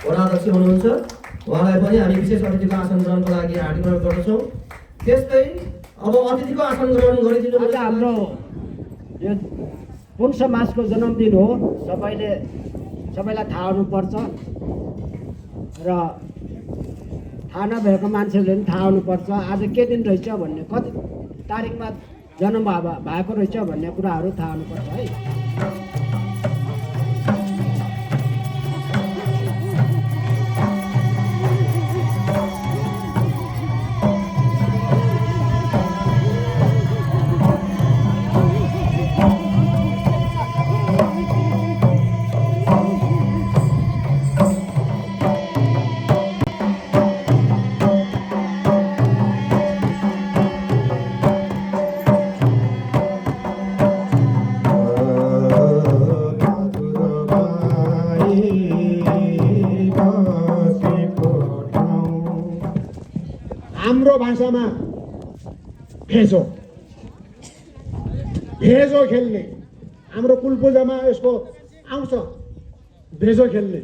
वडा अध्यक्ष हुनुहुन्छ, उहाँलाई पनि हामी विशेष अतिथिको आसन ग्रहणको लागि हार्दिक अनुरोध गर्दछौँ। त्यस्तै अब अतिथिको आसन ग्रहण गरिदिनु। आज हाम्रो यो पुन समाजको जन्मदिन हो, सबैलाई थाहा हुनुपर्छ र थाहा नभएको मान्छेहरूले पनि थाहा हुनुपर्छ आज के दिन रहेछ भन्ने, कति तारिकमा जन्म भएको रहेछ भन्ने कुराहरू थाहा हुनुपर्छ है। हाम्रो भाषामा भेजो खेल्ने, हाम्रो कुल पूजामा यसको आउँछ भेजो खेल्ने।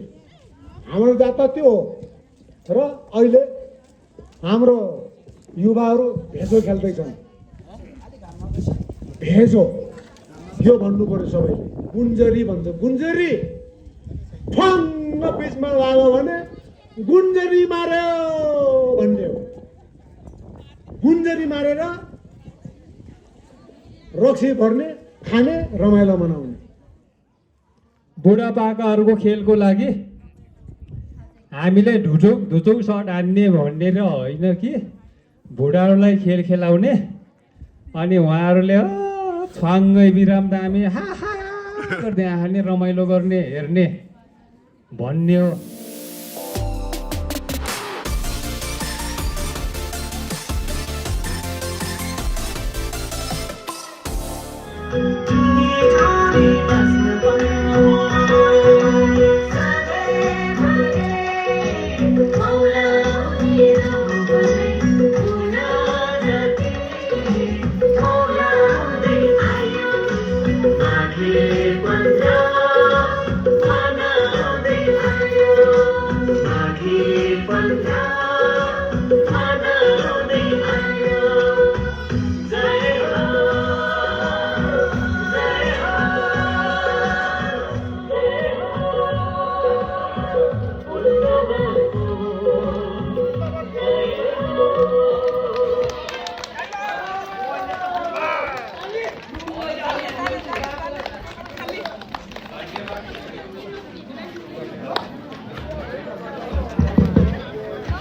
हाम्रो जात त त्यो हो र अहिले हाम्रो युवाहरू भेजो खेल्दैछन्। भेजो यो भन्नु पर्यो सबैले। गुन्जरी भन्छ, गुन्जरी ठ्वाङ्ग बिचमा लाग्यो भने गुन्जरी मार्यो भन्ने हो। गुन्जरी मारेर रक्सी भर्ने, खाने, रमाइलो मनाउने। बुढापाकाहरूको खेलको लागि हामीले धुचुङ सर्ट हान्ने भनेर होइन कि बुढाहरूलाई खेल खेलाउने, अनि उहाँहरूले छ्वाङ्गै बिराम दामी हा हा गर्दै हान्ने, रमाइलो गर्ने, हेर्ने भन्ने हो।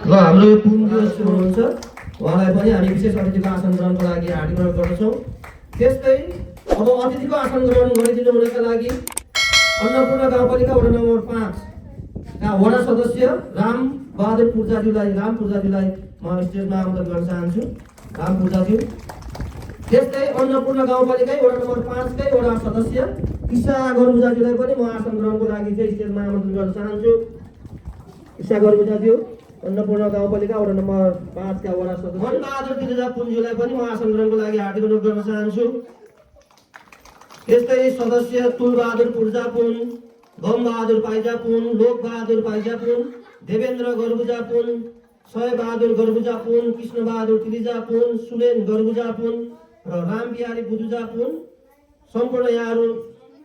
ल हाम्रो पुण्यश्री हुनुहुन्छ, उहाँलाई पनि हामी विशेष अतिथिको आसन ग्रहणको लागि हार्दिक अनुरोध गर्दछौँ। त्यस्तै अब अतिथिको आसन ग्रहण गरिदिनु हुनका लागि अन्नपूर्ण गाउँपालिका वडा नम्बर 5 का वडा सदस्य राम पूर्जाज्यूलाई म स्टेजमा आमन्त्रण गर्न चाहन्छु। राम पूर्जाज्यू। त्यस्तै अन्नपूर्ण गाउँपालिका वडा नम्बर 5 कै वडा सदस्य ईशा गरबुजाज्यूलाई पनि म आसन ग्रहणको लागि चाहिँ स्टेजमा आमन्त्रण गर्न चाहन्छु। ईशा गरबुजाज्यू, अन्नपूर्ण गाउँपालिका वडा नम्बर 5 का वडा सदस्य मनबहादुर तिरुजा पुन्जुलाई पनि म आसन ग्रहणको लागि हार्दिक अनुरोध गर्न चाहन्छु। त्यस्तै सदस्य तुलबहादुर पूर्जापुन, गमबहादुर पाइजापुन, लोकबहादुर पाइजापुन, देवेन्द्र गरबुजापुन, सयबहादुर गरबुजापुन, कृष्णबहादुर तिरिजापुन, सुलेन गरबुजापुन र रामबिहारी बुदुजापुन, सम्पूर्ण यहाँहरू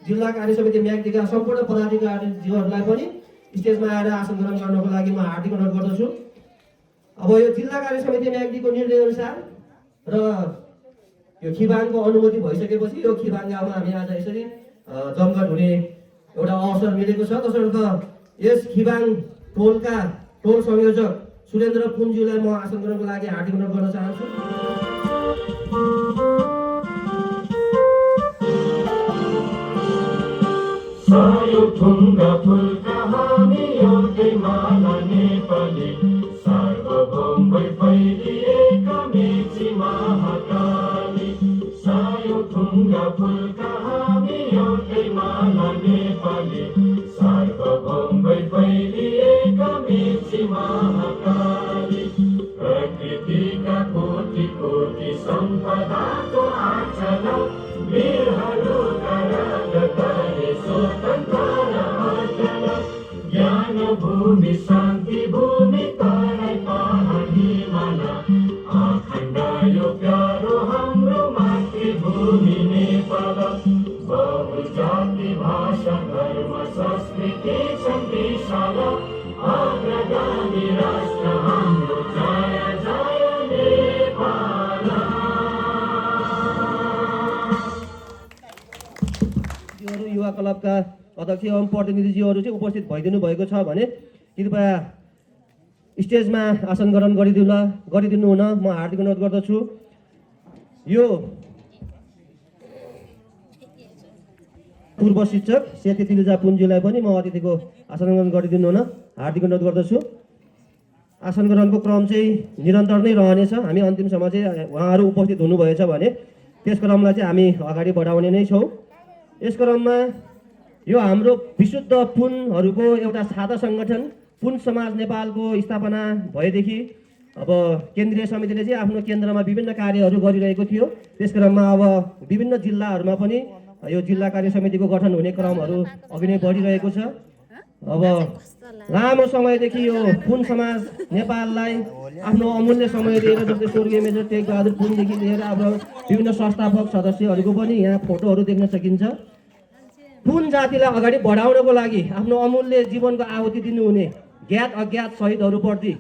जिल्ला कार्य समिति म्याग्दीका सम्पूर्ण पदाधिकारीज्यूहरूलाई पनि स्टेजमा आएर आसन ग्रहण गर्नको लागि म हार्दिक अनुरोध गर्दछु। अब यो जिल्ला कार्य समिति म्याग्दीको निर्णयअनुसार र यो खिबाङको अनुमति भइसकेपछि यो खिबाङ गाउँमा हामी आज यसरी जमघट हुने एउटा अवसर मिलेको छ। तसर्थ यस खिबाङ टोलका टोल संयोजक सुरेन्द्र पुन्ज्यूलाई म आसन ग्रहणको लागि हार्दिक अनुरोध गर्न चाहन्छु। भूमि युवा क्लबका अध्यक्ष एवं प्रतिनिधिज्यूहरू चाहिँ उपस्थित भइदिनु भएको छ भने कृपया स्टेजमा आसन ग्रहण गरिदिनु हुन म हार्दिक अनुरोध गर्दछु। यो पूर्व शिक्षक सेती तिलिजा पुन्जीलाई पनि म अतिथिको आसन ग्रहण गरिदिनु हुन हार्दिक अनुरोध गर्दछु। आसन ग्रहणको क्रम चाहिँ निरन्तर नै रहनेछ। हामी अन्तिमसम्म चाहिँ उहाँहरू उपस्थित हुनुभएछ भने त्यस क्रमलाई चाहिँ हामी अगाडि बढाउने नै छौँ। यस क्रममा यो हाम्रो विशुद्ध पुनहरूको एउटा साझा सङ्गठन पुन समाज नेपालको स्थापना भएदेखि अब केन्द्रीय समितिले चाहिँ आफ्नो केन्द्रमा विभिन्न कार्यहरू गरिरहेको थियो। त्यस क्रममा अब विभिन्न जिल्लाहरूमा पनि यो जिल्ला कार्य समितिको गठन हुने क्रमहरू अघि नै बढिरहेको छ। अब लामो समयदेखि यो पुन समाज नेपाललाई आफ्नो अमूल्य समय दिएर जस्तै स्वर्गीय मेजर टेकबहादुर पुनदेखि लिएर अब विभिन्न संस्थापक सदस्यहरूको पनि यहाँ फोटोहरू देख्न सकिन्छ। पुन जातिलाई अगाडि बढाउनको लागि आफ्नो अमूल्य जीवनको आहुति दिनुहुने ज्ञात अज्ञात शहीदहरूप्रति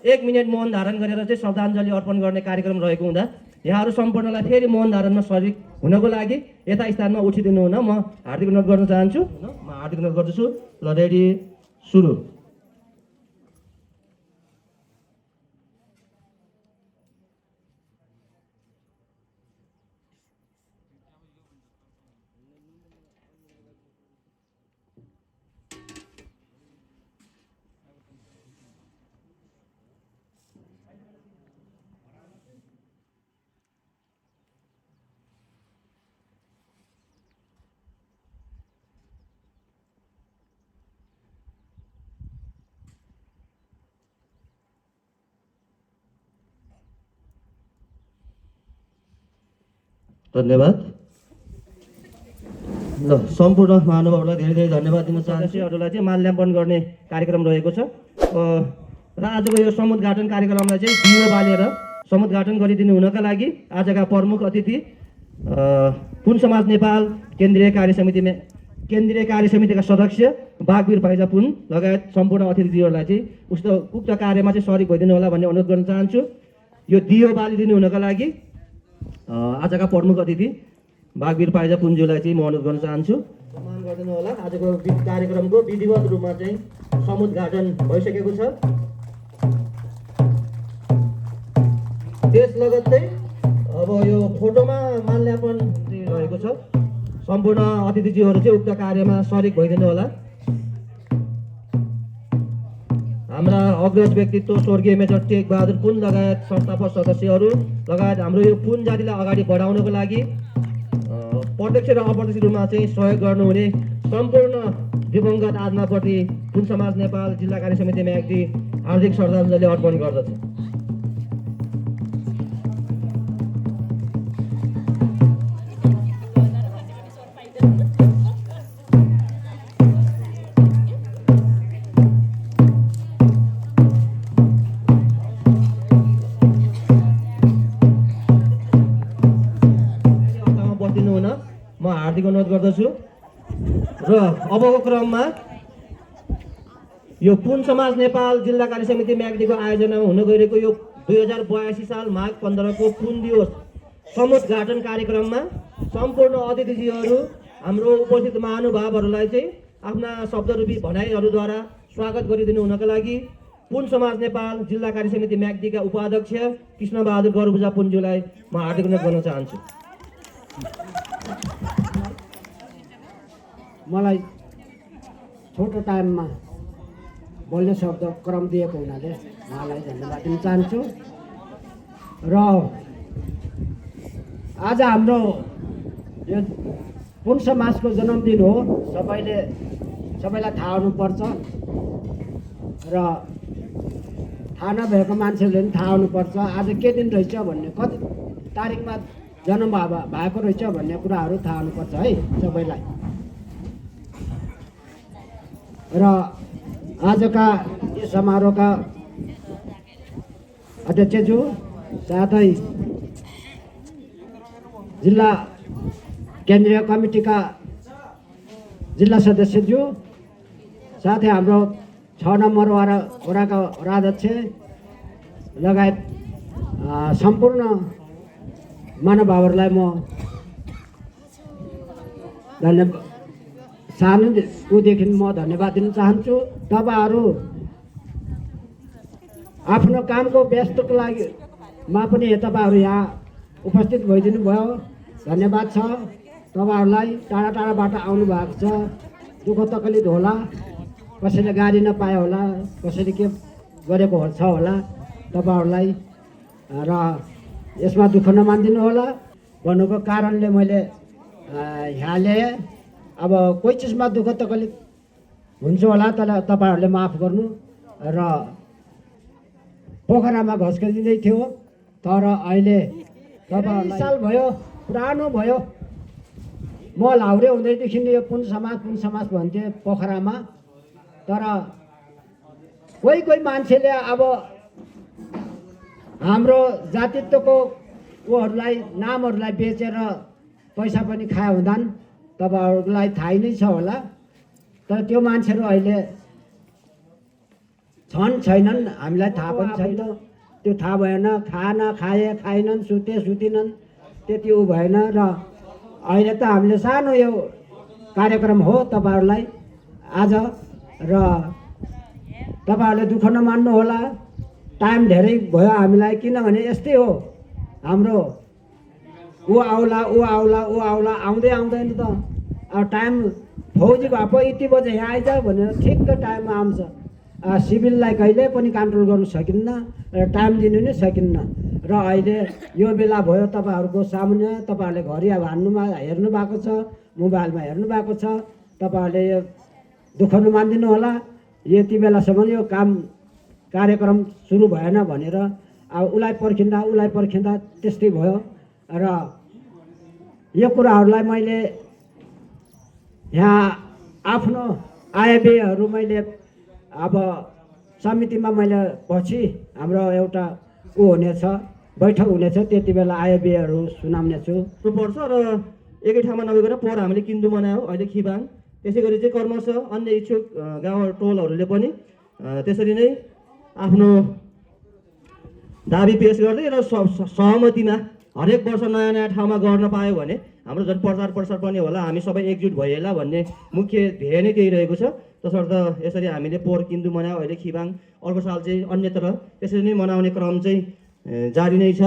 1 मिनट मौन धारण गरेर चाहिँ श्रद्धाञ्जली अर्पण गर्ने कार्यक्रम रहेको हुँदा यहाँहरू सम्पूर्णलाई फेरि मौन धारणमा सरिक हुनको लागि यथा स्थानमा उठिदिनु हुन म हार्दिक अनुरोध गर्न चाहन्छु। म हार्दिक अनुरोध गर्दछु। ल रेडी सुरु। धन्यवाद। ल सम्पूर्ण महानुभावहरूलाई धेरै धेरै धन्यवाद दिन चाहन्छु। अरूलाई चाहिँ माल्यार्पण गर्ने कार्यक्रम रहेको छ र आजको यो समुद्घाटन कार्यक्रमलाई चाहिँ दियो बालेर समुद्घाटन गरिदिनु हुनका लागि आजका प्रमुख अतिथि पुन समाज नेपाल केन्द्रीय कार्य समितिका सदस्य बागवीर पाइजा पुन लगायत सम्पूर्ण अतिथिहरूलाई चाहिँ उक्त कार्यमा चाहिँ सरिक भइदिनु होला भन्ने अनुरोध गर्न चाहन्छु। यो दियो बालिदिनु हुनका लागि आजका प्रमुख अतिथि बागवीर पाइजा पुन्ज्यूलाई चाहिँ म अनुरोध गर्न चाहन्छु। सम्मान गरिदिनु होला। आजको कार्यक्रमको विधिवत रूपमा चाहिँ समुद्घाटन भइसकेको छ। त्यस लगत्तै अब यो फोटोमा माल्यार्पण रहेको छ। सम्पूर्ण अतिथिज्यूहरू चाहिँ उक्त कार्यमा सरिक भइदिनु होला। हाम्रा अग्रज व्यक्तित्व स्वर्गीय मेजर टेकबहादुर पुन लगायत संस्थापक सदस्यहरू लगायत हाम्रो यो पुन जातिलाई अगाडि बढाउनको लागि प्रत्यक्ष र अप्रत्यक्ष रूपमा चाहिँ सहयोग गर्नुहुने सम्पूर्ण दिवंगत आत्माप्रति पुन समाज नेपाल जिल्ला कार्य समिति म्याग्दी हार्दिक श्रद्धाञ्जली अर्पण गर्दछ। म हार्दिक अनुरोध गर्दछु र अबको क्रममा यो पुन समाज नेपाल जिल्ला कार्य समिति म्याग्दीको आयोजनामा हुन गइरहेको यो 2082 साल माघ 15 को पुन दिवस समुद्घाटन कार्यक्रममा सम्पूर्ण अतिथिज्यूहरू हाम्रो उपस्थित महानुभावहरूलाई चाहिँ आफ्ना शब्दरूपी भनाइहरूद्वारा स्वागत गरिदिनु हुनका लागि पुन समाज नेपाल जिल्ला कार्य समिति म्याग्दीका उपाध्यक्ष कृष्णबहादुर गरबुजा पुन्ज्यूलाई म हार्दिक अनुरोध गर्न चाहन्छु। मलाई छोटो टाइममा बोल्ने शब्द क्रम दिएको हुनाले उहाँलाई धन्यवाद दिन चाहन्छु। र आज हाम्रो यो पुन समाजको जन्मदिन हो। सबैलाई थाहा हुनुपर्छ र थाहा नभएको मान्छेहरूले पनि थाहा हुनुपर्छ आज के दिन रहेछ भन्ने, कति तारिकमा जन्म भएको रहेछ भन्ने कुराहरू थाहा हुनुपर्छ है सबैलाई। र आजका समारोहका अध्यक्षज्यू साथै जिल्ला केन्द्रीय कमिटीका जिल्ला सदस्यज्यू साथै हाम्रो 6 नम्बर वडाका वडाध्यक्ष लगायत सम्पूर्ण महानुभावहरूलाई म सानो उदेखि म धन्यवाद दिन चाहन्छु। तपाईँहरू आफ्नो कामको व्यस्तको लागि पनि तपाईँहरू यहाँ उपस्थित भइदिनु भयो, धन्यवाद छ। तपाईँहरूलाई टाढा टाढाबाट आउनु भएको छ, दुःख तकलिफ होला, कसैले गाडी नपाए होला, कसैले के गरेको छ होला, तपाईँहरूलाई र यसमा दुःख नमानिदिनु होला भन्नुको कारणले मैले यहाँ ल्याएँ। अब कोही चिजमा दुःख तकलिफ हुन्छ होला, तर तपाईँहरूले माफ गर्नु। र पोखरामा घस्किँदै थियो, तर अहिले तपाईँहरूलाई साल भयो, पुरानो भयो। म लाउरे हुँदैदेखि यो पुन समाज भन्थे पोखरामा। तर कोही मान्छेले अब हाम्रो जातित्वको उहरूलाई नामहरूलाई बेचेर पैसा पनि खाए हुँदान्, तपाईँहरूलाई थाहै नै छ होला। तर त्यो मान्छेहरू अहिले छन् छैनन् हामीलाई थाहा पनि छैन, त्यो थाहा भएन। खाएनन्, सुतिनन्, त्यति ऊ भएन। र अहिले त हामीले सानो यो कार्यक्रम हो तपाईँहरूलाई आज, र तपाईँहरूले दुःख नमान्नु होला। टाइम धेरै भयो हामीलाई, किनभने यस्तै हो हाम्रो, ऊ आउला आउँदै आउँदैन त। अब टाइम फौजी भए पो यति बजे यहाँ आइज भनेर ठिक्क टाइममा आउँछ। सिभिललाई कहिले पनि कन्ट्रोल गर्नु सकिन्न र टाइम दिनु नै सकिन्न। र अहिले यो बेला भयो तपाईँहरूको सामुन्य, तपाईँहरूले घरि अब हेर्नु भएको छ, मोबाइलमा हेर्नु भएको छ। तपाईँहरूले यो दुःख नमानिदिनु होला। यति बेलासम्म यो कार्यक्रम सुरु भएन भनेर अब उसलाई पर्खिँदा त्यस्तै भयो। र यो कुराहरूलाई मैले यहाँ आफ्नो आयव्ययहरू मैले अब समितिमा मैले पछि हाम्रो एउटा हुनेछ, बैठक हुनेछ, त्यति बेला आयव्ययहरू सुनाउनेछु। पर्छ र एकै ठाउँमा नभएर पर हामीले किन्दु बनायौँ, अहिले खिबाङ। त्यसै गरी चाहिँ क्रमशः अन्य इच्छुक गाउँ टोलहरूले पनि त्यसरी नै आफ्नो दाबी पेस गर्दै र सहमतिमा हरेक वर्ष नयाँ ठाउँमा गर्न पायो भने हाम्रो झन् प्रचार पनि होला, हामी सबै एकजुट भइएला भन्ने मुख्य ध्येय नै त्यही रहेको छ। तसर्थ यसरी हामीले पोहोर किन्दु मनायौँ, अहिले खिबाङ, अर्को साल चाहिँ अन्यत्र त्यसरी नै मनाउने क्रम चाहिँ जारी नै छ।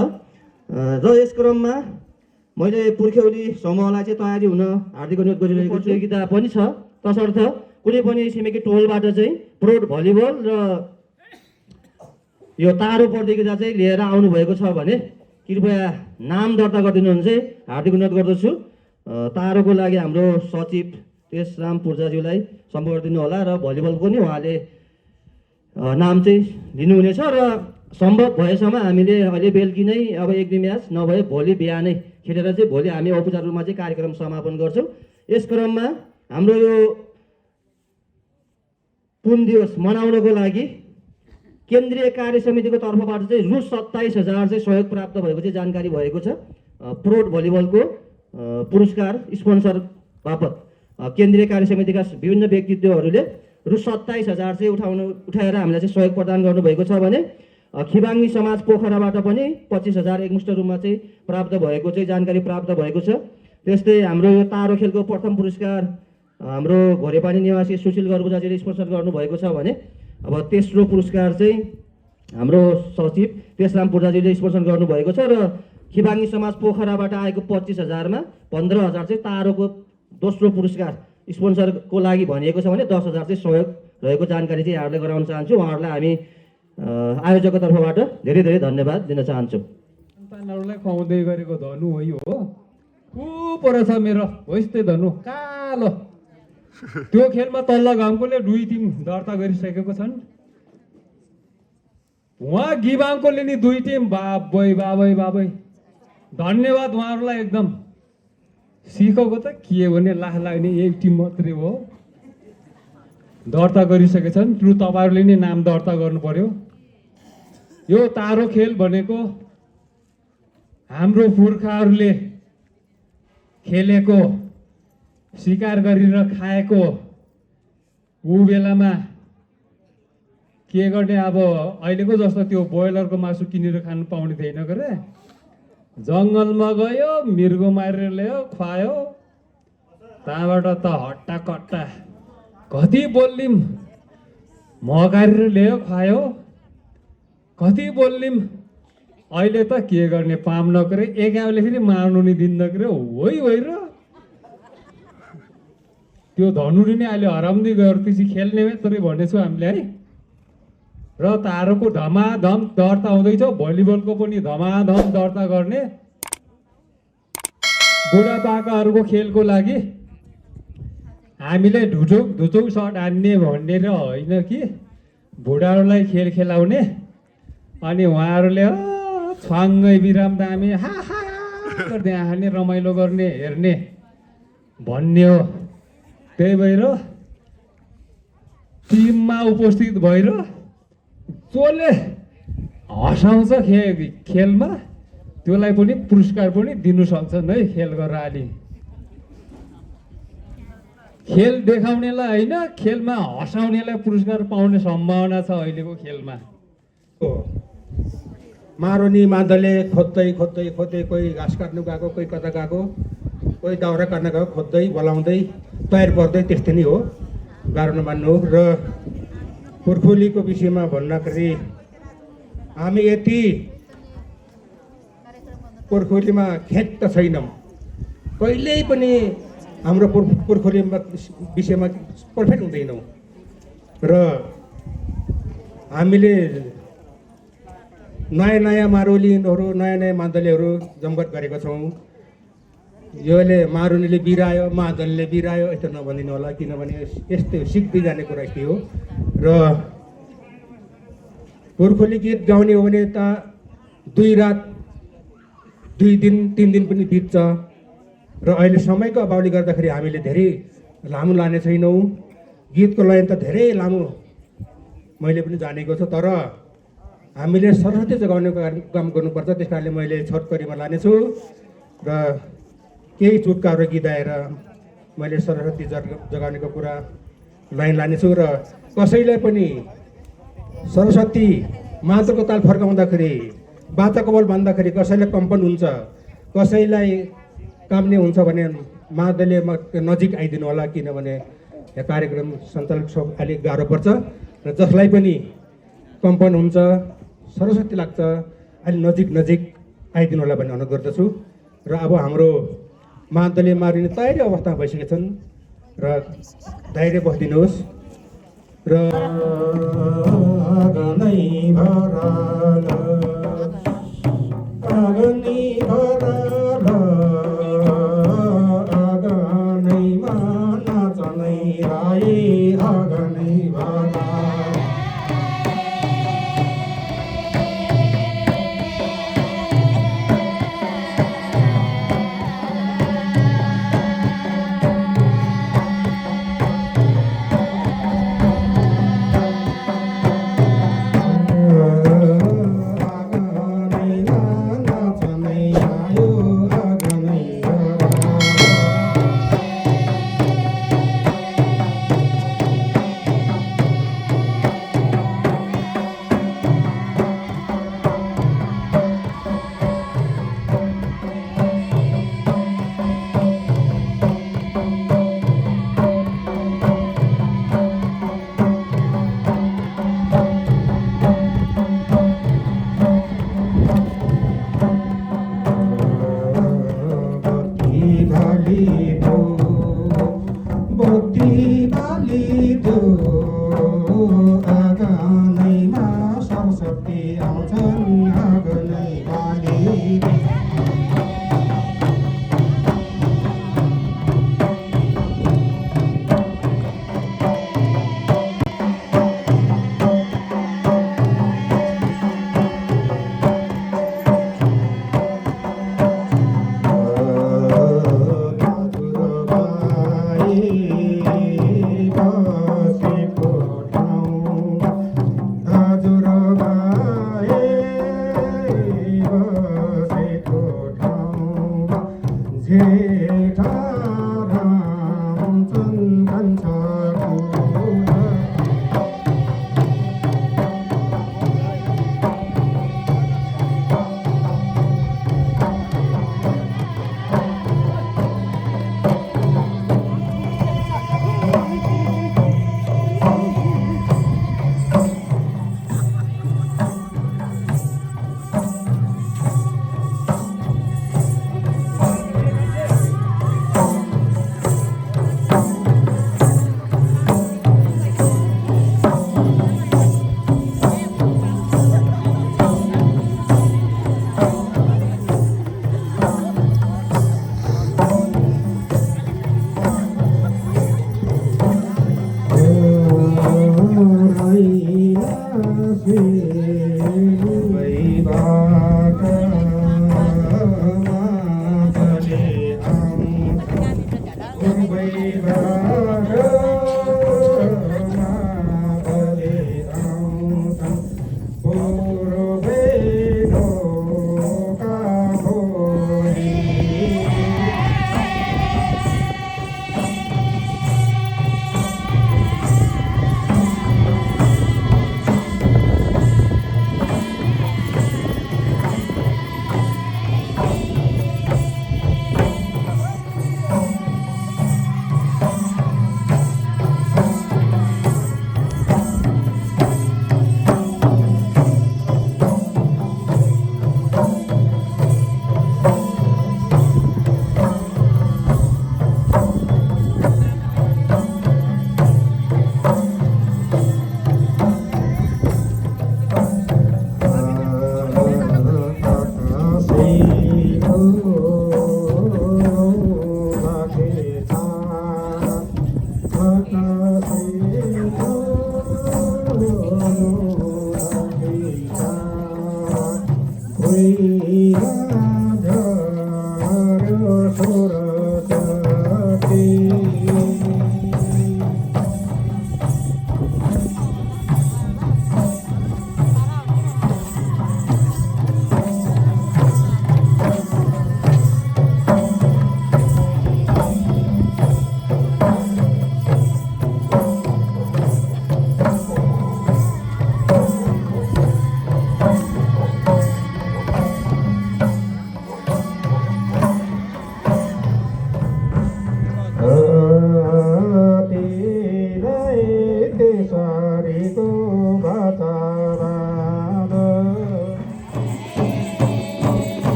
र यस क्रममा मैले पुर्ख्यौली समूहलाई चाहिँ तयारी हुन हार्दिक अनुरोध गरिरहेको प्रतियोगिता पनि छ। तसर्थ कुनै पनि छिमेकी टोलबाट चाहिँ प्रोड भलिबल र यो तारो प्रतियोगिता चाहिँ लिएर आउनुभएको छ भने कृपया नाम दर्ता गरिदिनुहुन्छ चाहिँ हार्दिक अनुरोध गर्दछु। तारोको लागि हाम्रो सचिव तेजराम पूर्जाज्यूलाई सम्पर्क गरिदिनु होला र भलिबलको पनि उहाँले नाम चाहिँ लिनुहुनेछ। र सम्भव भएसम्म हामीले अहिले बेलुकी नै अब 1-2 म्याच नभए भोलि बिहानै खेलेर चाहिँ भोलि हामी औपचारिक रूपमा चाहिँ कार्यक्रम समापन गर्छौँ। यस क्रममा हाम्रो यो पुन दिवस मनाउनको लागि केन्द्रीय कार्य समितिको तर्फबाट चाहिँ रु 27,000 चाहिँ सहयोग प्राप्त भएको चाहिँ जानकारी भएको छ। प्रोड भलिबलको पुरस्कार स्पोन्सर बापत केन्द्रीय कार्य समितिका विभिन्न व्यक्तित्वहरूले रु 27,000 चाहिँ उठाएर हामीलाई चाहिँ सहयोग प्रदान गर्नुभएको छ भने खिबाङ्गी समाज पोखराबाट पनि 25,000 एकमुष्ट रूपमा चाहिँ प्राप्त भएको चाहिँ जानकारी प्राप्त भएको छ। त्यस्तै हाम्रो यो तारो खेलको प्रथम पुरस्कार हाम्रो घोरेपानी निवासी सुशील गर्बुजाजीले स्पोन्सर गर्नुभएको छ भने अब तेस्रो पुरस्कार चाहिँ हाम्रो सचिव तेजराम पूर्जाजीले स्पोन्सर गर्नुभएको छ। र खिबाङ्गी समाज पोखराबाट आएको 25,000मा 15,000 चाहिँ तारोको दोस्रो पुरस्कार स्पोन्सरको लागि भनिएको छ भने 10,000 चाहिँ सहयोग रहेको जानकारी चाहिँ यहाँहरूलाई गराउन चाहन्छु। उहाँहरूलाई हामी आयोजकको तर्फबाट धेरै धेरै धन्यवाद दिन चाहन्छु। सन्तानहरूलाई खुवाउँदै गरेको धनु हो यो, को पर छ मेरो हो यस्तै धनु कालो। त्यो खेलमा तल्लो गाउँकोले 2 टिम दर्ता गरिसकेको छन्, उहाँ गिबाङकोले नि 2 टिम। बाबै धन्यवाद उहाँहरूलाई। एकदम सिकेको त के भने लाख लाग्ने 1 टिम मात्रै हो। दर्ता गरिसकेछन्। रु तपाईँहरूले नै नाम दर्ता गर्नु पर्यो। यो तारो खेल भनेको हाम्रो पुर्खाहरूले खेलेको, शिकार गरेर खाएको, ऊ बेलामा के गर्ने, अब अहिलेको जस्तो त्यो ब्रोइलरको मासु किनेर खानु पाउने थिएन गरे। जङ्गलमा गयो, मृग मारेर ल्यायो, खुवायो, त्यहाँबाट त हट्टा कट्टा कति बोल्लिम, मगारेर ल्यायो, खुवायो, कति बोल्लिम। अहिले त के गर्ने, पाम नगरे एकाले फेरि मार्नु नि दिन नगरे होइ र त्यो धनुले नै अहिले हराउँदै गयो। त्यसै खेल्ने मात्रै भनेछु हामीले है। र तारोको धमाधम दर्ता हुँदैछ, भलिबलको पनि धमाधम दर्ता गर्ने। बुढापाकाहरूको खेलको लागि हामीले धुचुक सर्ट हान्ने भनेर होइन कि, बुढाहरूलाई खेल खेलाउने। अनि उहाँहरूले छ्वाङ्गै बिराम दामी हा हा गर्दै हान्ने, रमाइलो गर्ने, हेर्ने भन्ने हो। त्यही भएर टिममा उपस्थित भएर जसले हँसाउँछ खेलमा त्यसलाई पनि पुरस्कार पनि दिनु सक्छन् है। खेल गरेर अलि खेल देखाउनेलाई होइन, खेलमा हँसाउनेलाई पुरस्कार पाउने सम्भावना छ अहिलेको खेलमा। मारुनी मादलले खोज्दै कोही घाँस काट्नु गएको, कोही कता गएको, कोही दाउरा काट्न गएको, खोज्दै बोलाउँदै तयार पर्दै, त्यस्तै नै हो, गाह्रो नमान्नु। र पुर्खोलीको विषयमा भन्दाखेरि हामी यति पुर्खोलीमा खेत त छैनौँ, कहिल्यै पनि हाम्रो पुर्खोलीमा विषयमा पर्फेक्ट हुँदैनौँ। र हामीले नयाँ मारुनीहरू, नयाँ मादलीहरू जमघट गरेको छौँ। योले मारुनीले बिरायो, मादलले बिरायो यस्तो नभनिदिनु होला, किनभने यस्तै सिक्दै जाने कुरा यस्तै हो। र पुर्खोली गीत गाउने हो भने त 2 रात 2 दिन 3 दिन पनि बित्छ। र अहिले समयको अभावले गर्दाखेरि हामीले धेरै लामो लाने छैनौँ। गीतको लाइन त धेरै लामो मैले पनि जानेको छु, तर हामीले सरस्वती जगाउने काम गर्नुपर्छ। त्यस कारणले मैले छोटकरीमा लानेछु र केही चुटकाहरू गीत गाएर मैले सरस्वती जगाउनेको कुरा लाइन लानेछु। र कसैलाई पनि सरस्वती मादलको ताल फर्काउँदाखेरि, बाचाको बल भन्दाखेरि कसैलाई कम्पन हुन्छ, कसैलाई काम्ने हुन्छ भने मादलले नजिक आइदिनु होला, किनभने यहाँ कार्यक्रम सञ्चालक सब अलिक गाह्रो पर्छ। र जसलाई पनि कम्पन हुन्छ, सरस्वती लाग्छ, अलिक नजिक आइदिनु होला भन्ने अनुरोध गर्दछु। र अब हाम्रो मादलले मारुनी तयारी अवस्थामा भइसकेका छन् र धैर्य बसिदिनुहोस्। र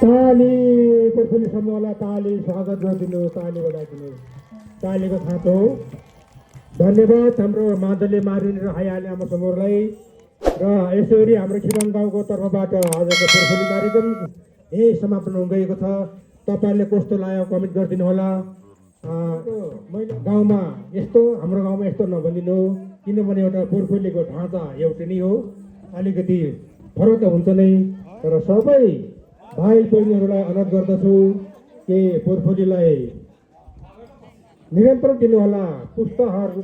ताली पोर्फुली समूहलाई ताली स्वागत गरिदिनु, ताली बजाइदिनु, तालीको साथ हो। धन्यवाद हाम्रो मादले मारिन र हाइहाल्ने आमा समूहलाई। र यसरी हाम्रो खिराङ गाउँको तर्फबाट आजको पोर्फुली कार्यक्रम यही समापन हुन गएको छ। तपाईँहरूले कस्तो लाग्यो कमेन्ट गरिदिनु होला। मैले गाउँमा यस्तो हाम्रो गाउँमा यस्तो नभनिदिनु, किनभने एउटा पोर्टफोलियोको ढाँचा एउटै नै हो, अलिकति फरक त हुन्छ नै। तर सबै भाइ बहिनीहरूलाई अनुरोध गर्दछु कि पोर्टफोलियोलाई निरन्तर दिनुहोला। पुस्ताहरू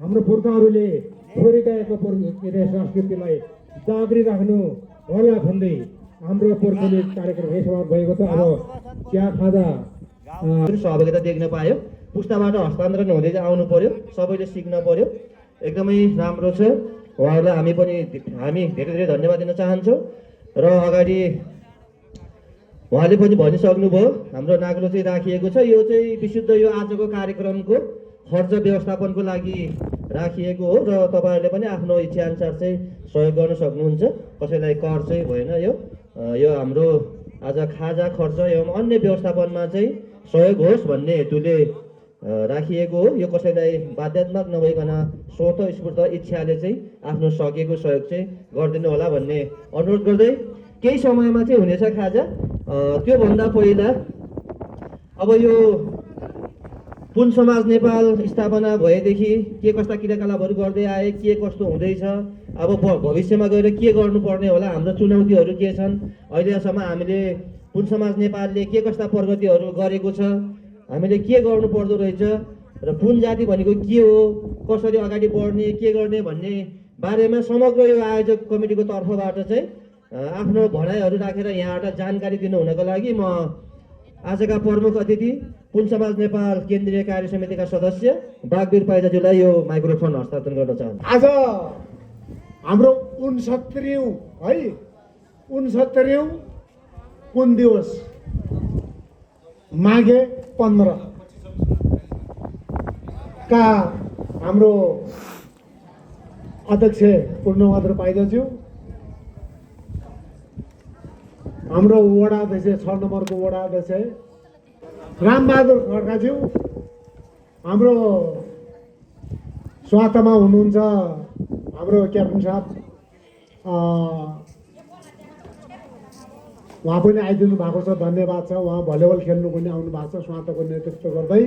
हाम्रो पुर्खाहरूले छोडी गएको संस्कृतिलाई जागरी राख्नु होला भन्दै हाम्रो पोर्टफोलियो कार्यक्रम यही समाप्त भएको छ। अब चिया खाजा सहभागिता देख्न पायो, पुस्ताबाट हस्तान्तरण हुँदै आउनु पर्यो, सबैले सिक्न पर्यो, एकदमै राम्रो छ। उहाँहरूलाई हामी धेरै धेरै धन्यवाद दिन चाहन्छौँ। र अगाडि उहाँले पनि भनिसक्नुभयो, हाम्रो नाग्लो चाहिँ राखिएको छ। यो चाहिँ विशुद्ध यो आजको कार्यक्रमको खर्च व्यवस्थापनको लागि राखिएको हो र तपाईँहरूले पनि आफ्नो इच्छाअनुसार चाहिँ सहयोग गर्न सक्नुहुन्छ। कसैलाई कर चाहिँ भएन। यो हाम्रो आज खाजा खर्च एवं अन्य व्यवस्थापनमा चाहिँ सहयोग होस् भन्ने हेतुले राखिएको हो। यो कसैलाई बाध्यात्मक नभइकन स्वतस्फूर्त इच्छाले चाहिँ आफ्नो सकेको सहयोग चाहिँ गरिदिनु होला भन्ने अनुरोध गर्दै केही समयमा चाहिँ हुनेछ खाजा। त्योभन्दा पहिला अब यो पुन समाज नेपाल स्थापना भएदेखि के कस्ता क्रियाकलापहरू गर्दै आए, के कस्तो हुँदैछ, अब भविष्यमा गएर के गर्नुपर्ने होला, हाम्रो चुनौतीहरू के छन्, अहिलेसम्म हामीले पुन समाज नेपालले के कस्ता प्रगतिहरू गरेको छ, हामीले के गर्नु पर्दो रहेछ र पुन जाति भनेको के हो, कसरी अगाडि बढ्ने, के गर्ने भन्ने बारेमा समग्र यो आयोजक कमिटीको तर्फबाट चाहिँ आफ्नो भनाइहरू राखेर यहाँबाट जानकारी दिनु हुनको लागि म आजका प्रमुख अतिथि पुन समाज नेपाल केन्द्रीय कार्य समितिका सदस्य बागवीर पाइजाज्यूलाई यो माइक्रोफोन हस्तान्तरण गर्न चाहन्छु। आज हाम्रो 69औं पुन दिवस माघे 15 का हाम्रो अध्यक्ष पूर्णबहादुर पाइजाज्यू, हाम्रो वडा अध्यक्ष 6 नम्बरको वडा अध्यक्ष रामबहादुर खड्काज्यू, हाम्रो स्वास्थ्यमा हुनुहुन्छ हाम्रो क्याप्टन साहब, उहाँ पनि आइदिनु भएको छ, धन्यवाद छ। उहाँ भलिबल खेल्नु पनि आउनु भएको छ स्वास्थ्यको नेतृत्व गर्दै।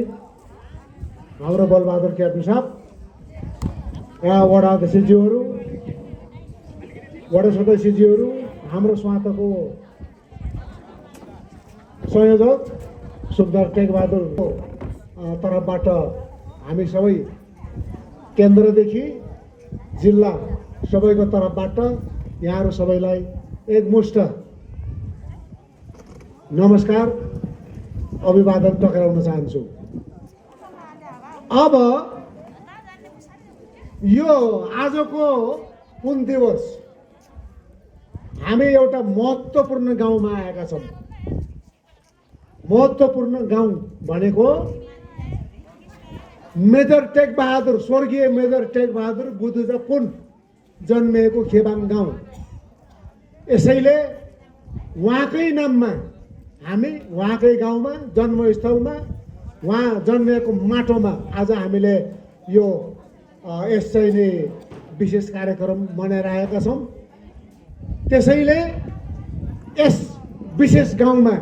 हाम्रो बलबहादुर क्याप्टन साहब र वडा अध्यक्षज्यूहरू, वडा सदस्यज्यूहरू, हाम्रो स्वास्थ्यको संयोजक सुखदर टेकबहादुरको तर्फबाट हामी सबै केन्द्रदेखि जिल्ला सबैको तर्फबाट यहाँहरू सबैलाई एकमुष्ट नमस्कार अभिवादन टक्राउन चाहन्छु। अब यो आजको पुन दिवस हामी एउटा महत्त्वपूर्ण गाउँमा आएका छौँ। महत्त्वपूर्ण गाउँ भनेको मेजर टेकबहादुर, स्वर्गीय मेजर टेकबहादुर बुद्धुजा पुन जन्मिएको खेबाङ गाउँ। यसैले उहाँकै नाममा हामी उहाँकै गाउँमा, जन्मस्थलमा, उहाँ जन्मिएको माटोमा आज हामीले यो यस चाहिँ नि विशेष कार्यक्रम मनाइरहेका छौँ। त्यसैले यस विशेष गाउँमा,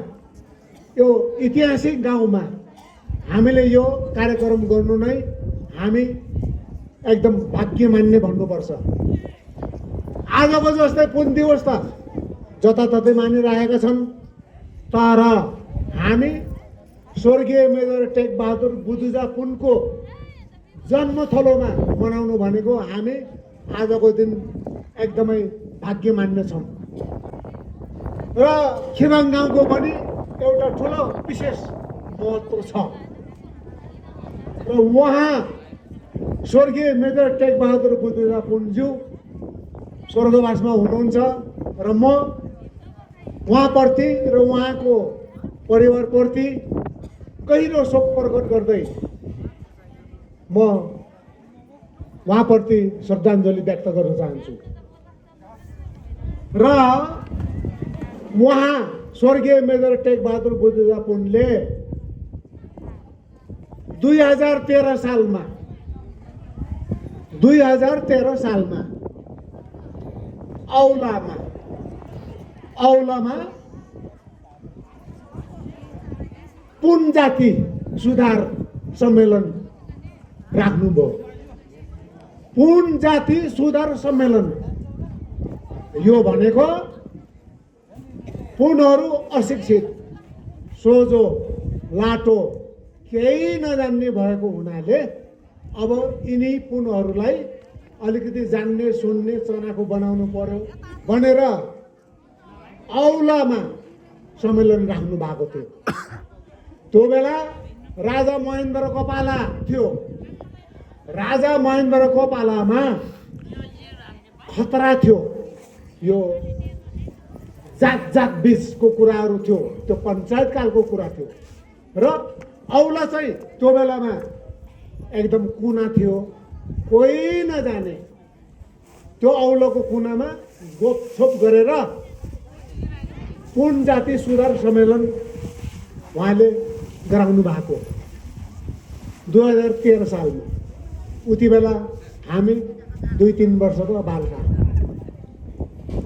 यो ऐतिहासिक गाउँमा हामीले यो कार्यक्रम गर्नु नै हामी एकदम भाग्य मान्ने भन्नुपर्छ। आजको जस्तै पुन दिवस त जताततै मानिरहेका छन्, तर हामी स्वर्गीय मेजर टेकबहादुर बुद्धुजा पुनको जन्मथलोमा मनाउनु भनेको हामी आजको दिन एकदमै भाग्य मान्नेछौँ। र खेबाङ गाउँको पनि एउटा ठुलो विशेष महत्त्व छ र उहाँ स्वर्गीय मेजर टेकबहादुर बुद्धुजा पुनज्यू स्वर्गवासमा हुनुहुन्छ र म उहाँप्रति र उहाँको परिवारप्रति गहिरो शोक प्रकट गर्दै म उहाँप्रति श्रद्धाञ्जली व्यक्त गर्न चाहन्छु। र उहाँ स्वर्गीय मेजर टेकबहादुर बुद्धुजा पुनले 2013 सालमा औलामा पुन जाति सुधार सम्मेलन राख्नुभयो। पुन जाति सुधार सम्मेलन यो भनेको पुनहरू अशिक्षित, सोझो, लाटो, केही नजान्ने भएको हुनाले अब यिनी पुनहरूलाई अलिकति जान्ने सुन्ने चनाखो बनाउनु पर्यो भनेर औलामा सम्मेलन राख्नु भएको थियो। त्यो बेला राजा महेन्द्रको पाला थियो। राजा महेन्द्रको पालामा खतरा थियो, यो जात बीचको कुराहरू थियो, त्यो पञ्चायत कालको कुरा थियो र औला चाहिँ त्यो बेलामा एकदम कुना थियो, कोही नजाने। त्यो औलाको कुनामा गोपछोप गरेर पुन जाति सुधार सम्मेलन उहाँले गराउनु भएको 2013 सालमा। उति बेला हामी 2-3 वर्षको बालका।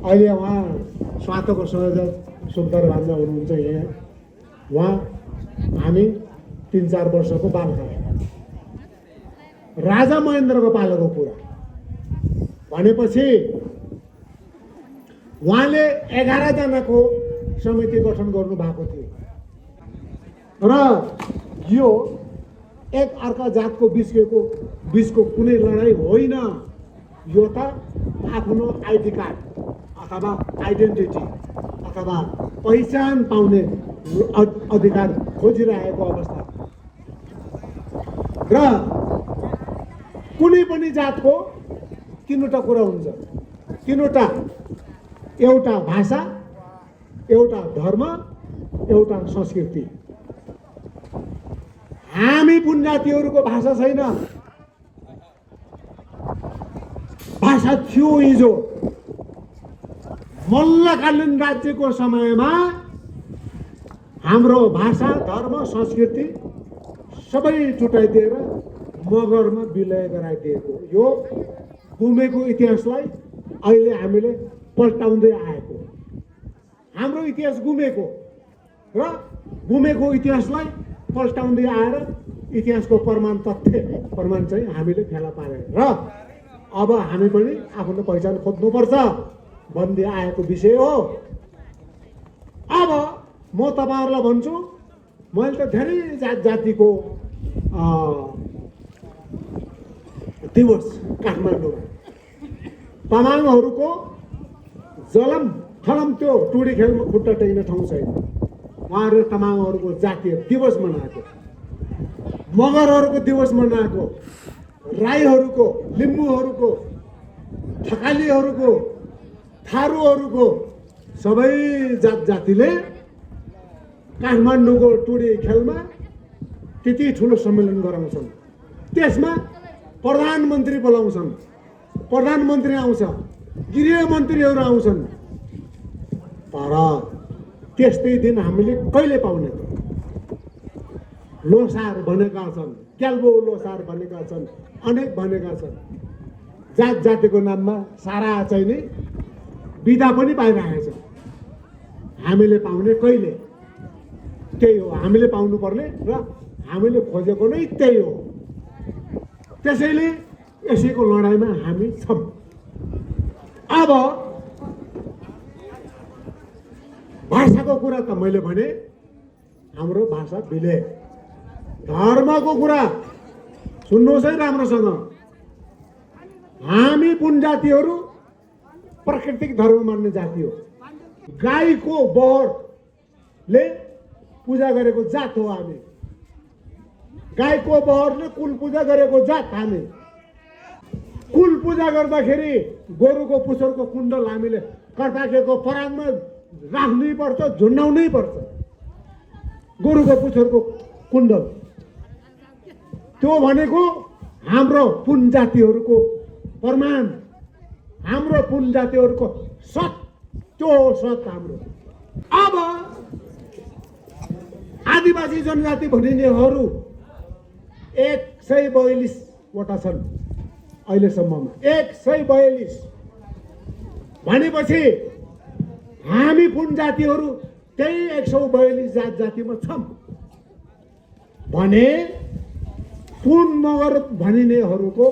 अहिले उहाँ स्वास्थ्यको संयोजक सुन्दर भान्जा हुनुहुन्छ यहाँ, उहाँ हामी 3-4 वर्षको बालका। राजा महेन्द्रको पालाको कुरा भनेपछि उहाँले 11 जनाको समिति गठन गर्नु भएको थियो र यो एक अर्का जातको बिचको कुनै लडाइँ होइन। यो त आफ्नो आइडी कार्ड अथवा आइडेन्टिटी अथवा पहिचान पाउने अधिकार खोजिरहेको अवस्था र कुनै पनि जातको तीनवटा कुरा हुन्छ। तीनवटा, एउटा भाषा, एउटा धर्म, एउटा संस्कृति। हामी पुन जातिहरूको भाषा छैन। भाषा थियो हिजो मल्लकालीन राज्यको समयमा। हाम्रो भाषा, धर्म, संस्कृति सबै छुट्याइदिएर मगरमा विलय गराइदिएको यो गुमेको इतिहासलाई अहिले हामीले पल्टाउँदै आएको। हाम्रो इतिहास गुमेको र गुमेको इतिहासलाई पल्टाउँदै आएर इतिहासको प्रमाण चाहिँ हामीले फेला पारेर र अब हामी पनि आफ्नो पहिचान खोज्नुपर्छ भन्दै आएको विषय हो। अब म तपाईँहरूलाई भन्छु, मैले त धेरै जातिको दिवस काठमाडौँमा तामाङहरूको जलम थलम त्यो टुडी खेलमा खुट्टा टेक्ने ठाउँ छैन। उहाँहरूले तामाङहरूको जातीय दिवस मनाएको, मगरहरूको दिवस मनाएको, राईहरूको, लिम्बूहरूको, थकालीहरूको, थारूहरूको सबै जातिले काठमाडौँको टुडी खेलमा त्यति ठुलो सम्मेलन गराउँछन्। त्यसमा प्रधानमन्त्री बोलाउँछन्, प्रधानमन्त्री आउँछ, गृहमन्त्रीहरू आउँछन्। तर त्यस्तै दिन हामीले कहिले पाउने त? लोसार भनेका छन्, क्याल्बो लोसार भनेका छन्, अनेक भनेका छन्। जात जातिको नाममा सारा चाहिँ नि बिदा पनि पाइरहेको छ। हामीले पाउने कहिले? त्यही हो, हामीले पाउनुपर्ने र हामीले खोजेको नै त्यही हो। त्यसैले यसैको लडाइँमा हामी छौँ। अब भाषाको कुरा त मैले भने, हाम्रो भाषा विलय। धर्मको कुरा सुन्नुहोस् है राम्रोसँग। हामी पुन जातिहरू प्राकृतिक धर्म मान्ने जाति हो। गाईको बहरले पूजा गरेको जात हो हामी। गाईको बहरले कुल पूजा गरेको जात हामी। कुल पूजा गर्दाखेरि गोरुको पुच्छरको कुण्डल हामीले कर्ताकेको पराङमा राख्नै पर्छ, झुन्डाउनै पर्छ। गोरुको पुच्छरको कुण्डल त्यो भनेको हाम्रो पुन जातिहरूको प्रमाण, हाम्रो पुन जातिहरूको सत, त्यो हो सत हाम्रो। अब आदिवासी जनजाति भनिनेहरू 142 वटा छन् अहिलेसम्ममा। 142 भनेपछि हामी पुन जातिहरू त्यही 142 जातिमा छौँ भने पुन मगर भनिनेहरूको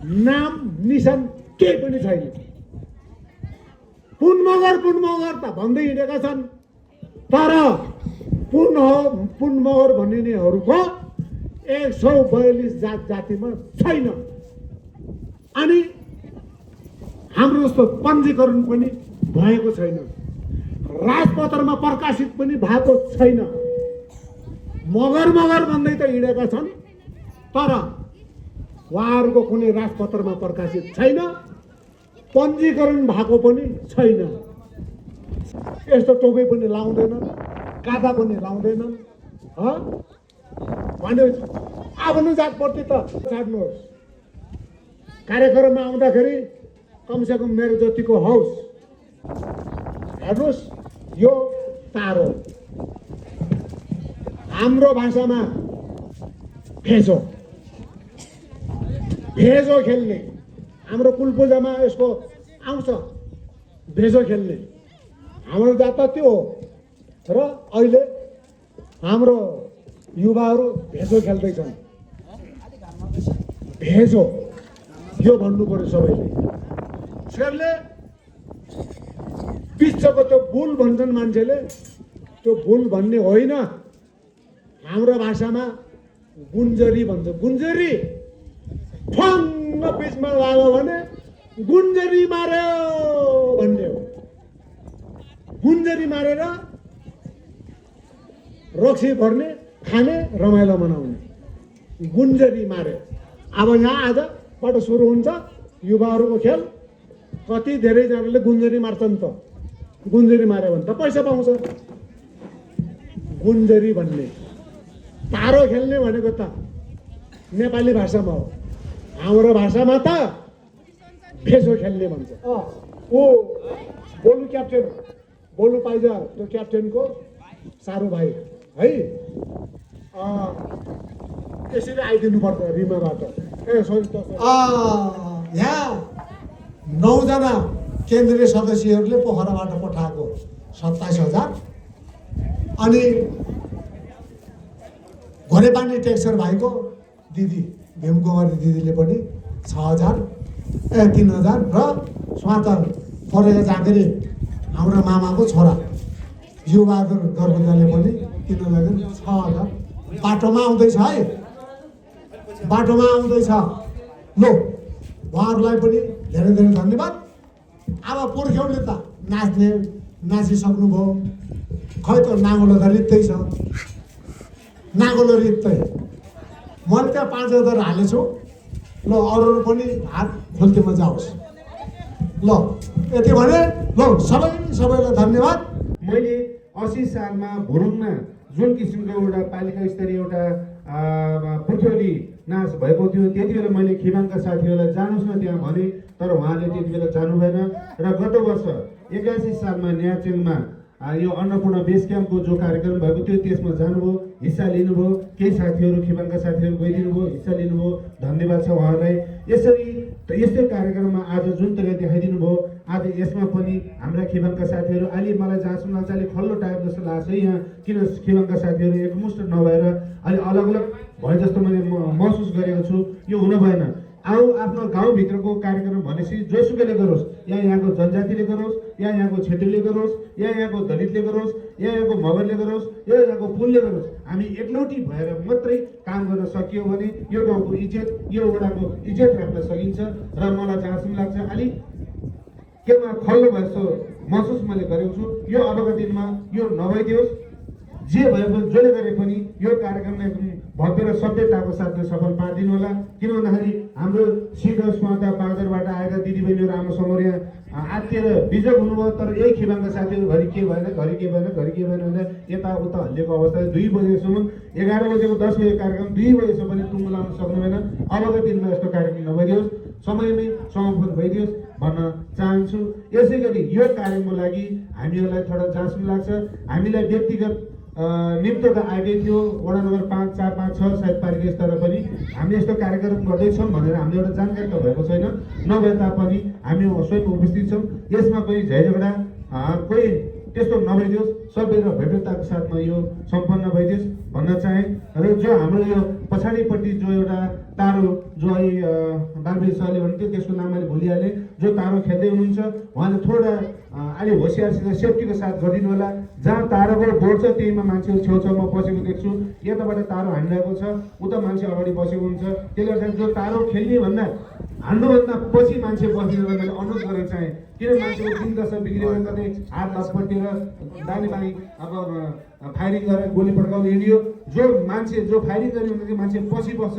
नाम निशान केही पनि छैन। पुन मगर त भन्दै हिँडेका छन्, तर पुन मगर भनिनेहरूको 142 जातिमा छैन। अनि हाम्रो जस्तो पञ्जीकरण पनि भएको छैन, राजपत्रमा प्रकाशित पनि भएको छैन। मगर भन्दै त हिँडेका छन्, तर उहाँहरूको कुनै राजपत्रमा प्रकाशित छैन, पञ्जीकरण भएको पनि छैन। यस्तो टोपी पनि लाउँदैनन्, कादा पनि लाउँदैनन्। भने आफ्नो जातप्रति त छाड्नुहोस्। कार्यक्रममा आउँदाखेरि कमसेकम मेरो जतिको होस्। हेर्नुहोस्, यो तारो हाम्रो भाषामा भेजो खेल्ने, हाम्रो कुलपूजामा यसको आउँछ भेजो खेल्ने। हाम्रो जात त्यो हो र अहिले हाम्रो युवाहरू भेजो खेल्दैछन्। भेजो यो भन्नु पर्यो सबैले। त्यसले पिच्छको त्यो बुल भन्छन् मान्छेले, त्यो बुल भन्ने होइन। हाम्रो भाषामा गुन्जरी भन्छ। गुन्जरी ठ्वाङ्ग बिचमा लाग्यो भने गुन्जरी मार्यो भन्ने हो। गुन्जरी मारेर रक्सी भर्ने, खाने, रमाइलो मनाउने, गुन्जरी मार्यो। अब यहाँ आजबाट सुरु हुन्छ युवाहरूको खेल। कति धेरैजनाले गुन्जरी मार्छन् त। गुन्जरी मार्यो भने त पैसा पाउँछ। गुन्जरी भन्ने। तारो खेल्ने भनेको त नेपाली भाषामा हो, हाम्रो भाषामा त भेजो खेल्ने भन्छ। ओ बोलु क्याप्टेन, बोलु पाइजा त्यो क्याप्टेनको सारो भाइ है। यसरी आइदिनु पर्छ रिमाबाट। यहाँ 9 जना केन्द्रीय सदस्यहरूले पोखराबाट पठाएको 27,000। अनि घोरेपानी टेक्सर भाइको दिदी भीमकुमारी दिदीले पनि 3,000 र स्वात परेका जाँगेरी हाम्रो मामाको छोरा युबहादुर गर्बुजाले पनि 3,000 बाटोमा आउँदैछ है, बाटोमा आउँदैछ। लो उहाँहरूलाई पनि धेरै धेरै धन्यवाद। अब पुर्ख्यौले त नाचिसक्नुभयो, खै त नाङ्गलो त रित्तै छ, नाङ्गलो रित्तै। मैले त्यहाँ 5,000 हालेछु। ल अरू पनि हात खोल्तीमा जाओस्। ल यति भने ल सबैलाई धन्यवाद। मैले 80 सालमा भुरुङमा जुन किसिमको एउटा पालिका स्तरीय एउटा पुर्ख्यौली नाच भएको थियो, त्यति बेला मैले खिबाङका साथीहरूलाई जानुहोस् न त्यहाँ भने, तर उहाँले त्यति बेला जानु भएन। र गत वर्ष 81 सालमा न्याचेङमा यो अन्नपूर्ण बेस क्याम्पको जो कार्यक्रम भएको थियो त्यसमा जानुभयो, हिस्सा लिनुभयो। केही साथीहरू खिबाङका साथीहरू गइदिनु भयो, हिस्सा लिनुभयो, धन्यवाद छ उहाँहरूलाई। यसरी यस्तै कार्यक्रममा आज जुन तरिका देखाइदिनु भयो, आज यसमा पनि हाम्रा खिबाङका साथीहरू अहिले मलाई जहाँसम्म लाग्छ अलि खल्लो टाइप जस्तो लाग्छ है। यहाँ किन खिबाङका साथीहरू एकमुष्ट नभएर अलि अलग अलग भए जस्तो मैले महसुस गरेको छु। यो हुन भएन। आऊ आफ्नो गाउँभित्रको कार्यक्रम भनेपछि जोसुकैले गरोस्, या यहाँको जनजातिले गरोस्, या यहाँको क्षेत्रीले गरोस्, या यहाँको दलितले गरोस्, या यहाँको मगरले गरोस्, या यहाँको पुलले गरोस्, हामी एकलौटी भएर मात्रै काम गर्न सकियो भने यो गाउँको इज्जत, यो वडाको इज्जत राख्न सकिन्छ। र मलाई जहाँसम्म लाग्छ अलि केमा खल्लो भयो जस्तो महसुस मैले गरेको छु। यो अबका दिनमा यो नभइदियोस्। जे भए पनि जसले गरे पनि यो कार्यक्रमलाई एकदम भव्य र सभ्यताको साथमा सफल पारिदिनु होला। किन भन्दाखेरि हाम्रो सिधा स्वादा बागरबाट आएका दिदीबहिनीहरू आमा समूह यहाँ आत्तिएर बिजोग हुनुभयो, तर यही खिबाङका साथीहरू घरि के भएन भनेर यताउता हल्लिएको अवस्था। 2 बजेसम्म 11 बजेको 10 बजेको कार्यक्रम 2 बजेसम्म पनि टुङ्गो लाउन सक्नु भएन। अबका दिनमा यस्तो कार्यक्रम नभइदियोस्, समयमै समापन भइदियोस् भन्न चाहन्छु। यसै गरी यो कार्यक्रमको लागि हामीहरूलाई थोडा जहाँसम्म लाग्छ हामीलाई व्यक्तिगत निम्तो त आएकै थियो। वडा नम्बर 5, 4, 5, 6 सायद पालिका स्तरमा पनि हामी यस्तो कार्यक्रम गर्दैछौँ भनेर हामीले एउटा जानकारी त भएको छैन। नभए तापनि हामी स्वयं उपस्थित छौँ। यसमा कोही झैझगडा कोही त्यस्तो नभइदियोस्, सभ्य र भव्यताको साथमा यो सम्पन्न भइदियोस् भन्न चाहे। र जो हाम्रो यो पछाडिपट्टि जो एउटा तारो जो अहिले बाबुले सरले भन्थ्यो त्यसको नाम मैले भुलिहालेँ, जो तारो खेल्दै हुनुहुन्छ उहाँले थोडा अलि होसियारसित सेफ्टीको साथ गरिदिनु होला। जहाँ तारोको बोर्ड छ त्यहीमा मान्छेहरू छेउछाउमा बसेको देख्छु, यताबाट तारो हानिरहेको छ, उता मान्छे अगाडि बसेको हुन्छ। त्यसले गर्दा जो तारो खेल्ने भन्दा हान्नुभन्दा पछि मान्छे बसिदिनु मैले अनुरोध गर्न चाहेँ। किन मान्छेको दिन दशा बिग्रियो, कतै हात लपटेर दानी बानी अब फायरिङ गरेर गोली पड्काउनु हिँडियो। जो मान्छे जो फायरिङ गर्ने त्यो मान्छे पछि बस्छ,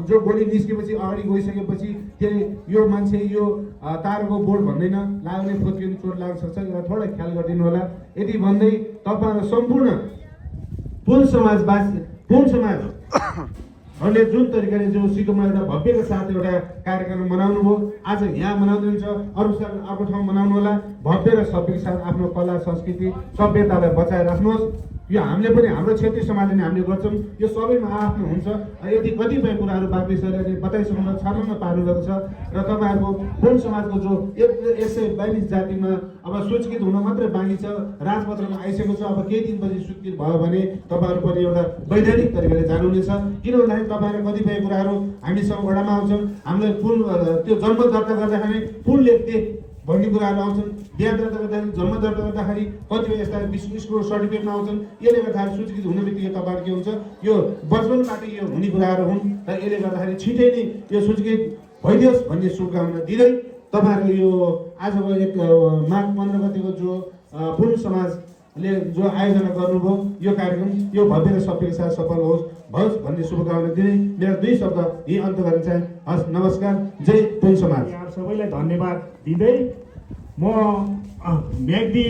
जो गोली निस्केपछि अगाडि गइसकेपछि त्यसले यो मान्छे यो तारको बोर्ड भन्दैन, लाग्ने फुत्किने चोट लाग्न सक्छ, यसलाई थोडा ख्याल गरिदिनु होला। यति भन्दै तपाईँहरू सम्पूर्ण पुन समाजहरूले जुन तरिकाले जो सिक्किममा एउटा भव्यका साथ एउटा कार्यक्रम मनाउनु भयो, आज यहाँ मनाउँदैछ, अर्को साल अर्को ठाउँ मनाउनु होला। भव्य र सभ्यका साथ आफ्नो कला संस्कृति सभ्यतालाई बचाएर राख्नुहोस्। यो हामीले पनि हाम्रो क्षेत्रीय समाजले नै हामीले गर्छौँ, यो सबैमा आफ्नो हुन्छ। यदि कतिपय कुराहरू बाबुले सरले बताइसक्नु छर्लङ्ग पार्नुभएको छ र तपाईँहरूको पुन समाजको जो 142 जातिमा अब सूचीकृत हुन मात्रै बाँकी छ, राजपत्रमा आइसकेको छ। अब केही दिनपछि स्वीकृत भयो भने तपाईँहरू पनि एउटा वैधानिक तरिकाले जानुहुनेछ। किन भन्दाखेरि तपाईँहरू कतिपय कुराहरू हामीसँग वडामा आउँछन्, हामीले पुन त्यो जन्म दर्ता गर्दाखेरि पुन लेख्थे भन्ने कुराहरू आउँछन्, बिहा दर्ता गर्दाखेरि जन्म दर्ता गर्दाखेरि कतिपय यस्ता स्कुल सर्टिफिकेटमा आउँछन्। यसले गर्दाखेरि सूचीकृत हुने बित्तिकै तपाईँहरू के हुन्छ, यो बचपनबाट यो हुने कुराहरू हुन् र यसले गर्दाखेरि छिटै नै यो सूचीकृत भइदियोस् भन्ने शुभकामना दिँदै तपाईँहरू यो आजको एक माघ 15 गतिको जो पुन समाजले जो आयोजना गर्नुभयो यो कार्यक्रम यो भव्य र सभ्यका साथ सफल होस् भन्ने शुभकामना दिँदै मेरा 2 शब्द यही अन्त गर्न चाहे। हस्, नमस्कार, जय पुन समाज। सबैलाई धन्यवाद दिँदै म म्याग्दी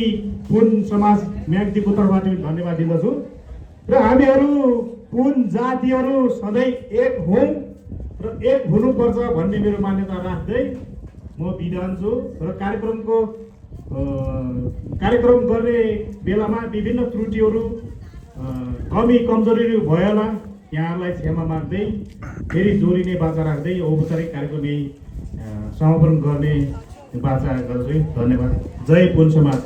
पुन समाज म्याग्दीको तर्फबाट धन्यवाद दिँदछु र हामीहरू पुन जातिहरू सधैँ एक हौँ र एक हुनुपर्छ भन्ने मेरो मान्यता राख्दै म बिदा छु र कार्यक्रम गर्ने बेलामा विभिन्न त्रुटिहरू कमी कमजोरीहरू भयो होला, यहाँहरूलाई क्षमा माग्दै फेरि जोडिने बाचा राख्दै औपचारिक कार्यक्रम समापन गर्ने बाचा गर्छु। धन्यवाद। जय पुन समाज।